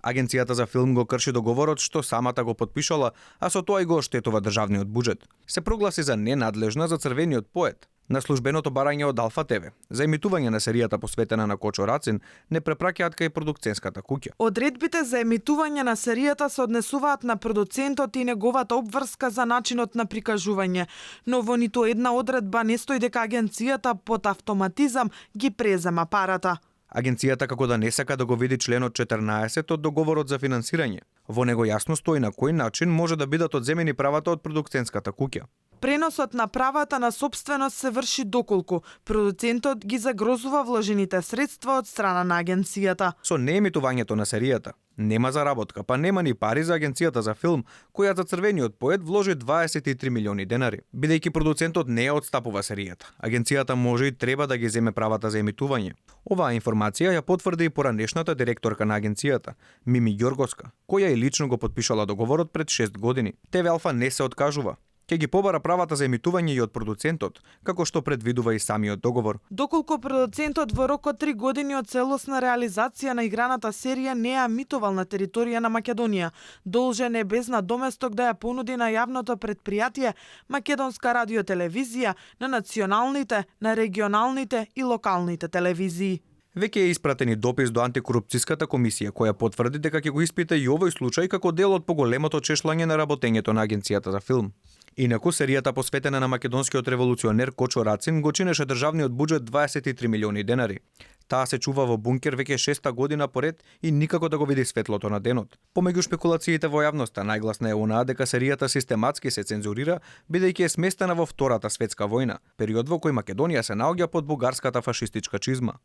Агенцијата за филм го крши договорот што самата го подпишала, а со тоа и го оштетува државниот буџет. Се прогласи за ненадлежна за Црвениот поет. На службеното барање од Алфа ТВ за емитување на серијата посветена на Кочо Рацин не препраќаат кај продуценската куќа. Одредбите за емитување на серијата се однесуваат на продуцентот и неговата обврска за начинот на прикажување, но во ниту една одредба не стои дека агенцијата под автоматизам ги презема парата. Агенцијата како да не сака да го види членот 14 од договорот за финансирање. Во него јасно стои на кој начин може да бидат одземени правата од продуценската куќа. Преносот на правата на сопственост се врши доколку продуцентот ги загрозува вложените средства од страна на агенцијата. Со неемитувањето на серијата нема заработка, па нема ни пари за агенцијата за филм, која за Црвениот поет вложи 23 милиони денари. Бидејќи продуцентот не ја отстапува серијата, агенцијата може и треба да ги земе правата за емитување. Оваа информација ја потврди и поранешната директорка на агенцијата, Мими Ѓоргоска, која и лично го подпишала договорот пред 6 години. ТВ Алфа не се откажува. Ќе ги побара правата за емитување и од продуцентот, како што предвидува и самиот договор. Доколку продуцентот во рок од 3 години од целосна реализација на играната серија не ја емитувал на територија на Македонија, должен е без надоместок да ја понуди на јавното предпријатие Македонска радиотелевизија, на националните, на регионалните и локалните телевизии. Веќе е испратен и допис до антикорупцијската комисија, која потврди дека ќе го испита и овој случај како дел од поголемото чешлање на работењето на агенцијата за филм. Инаку, серијата посветена на македонскиот револуционер Кочо Рацин го чинеше државниот буџет 23 милиони денари. Таа се чува во бункер веќе 6-та година поред и никако да го види светлото на денот. Помеѓу шпекулациите во јавноста, најгласна е онаа дека серијата систематски се цензурира, бидејќи е сместена во Втората светска војна, период во кој Македонија се наоѓа под бугарската фашистичка чизма.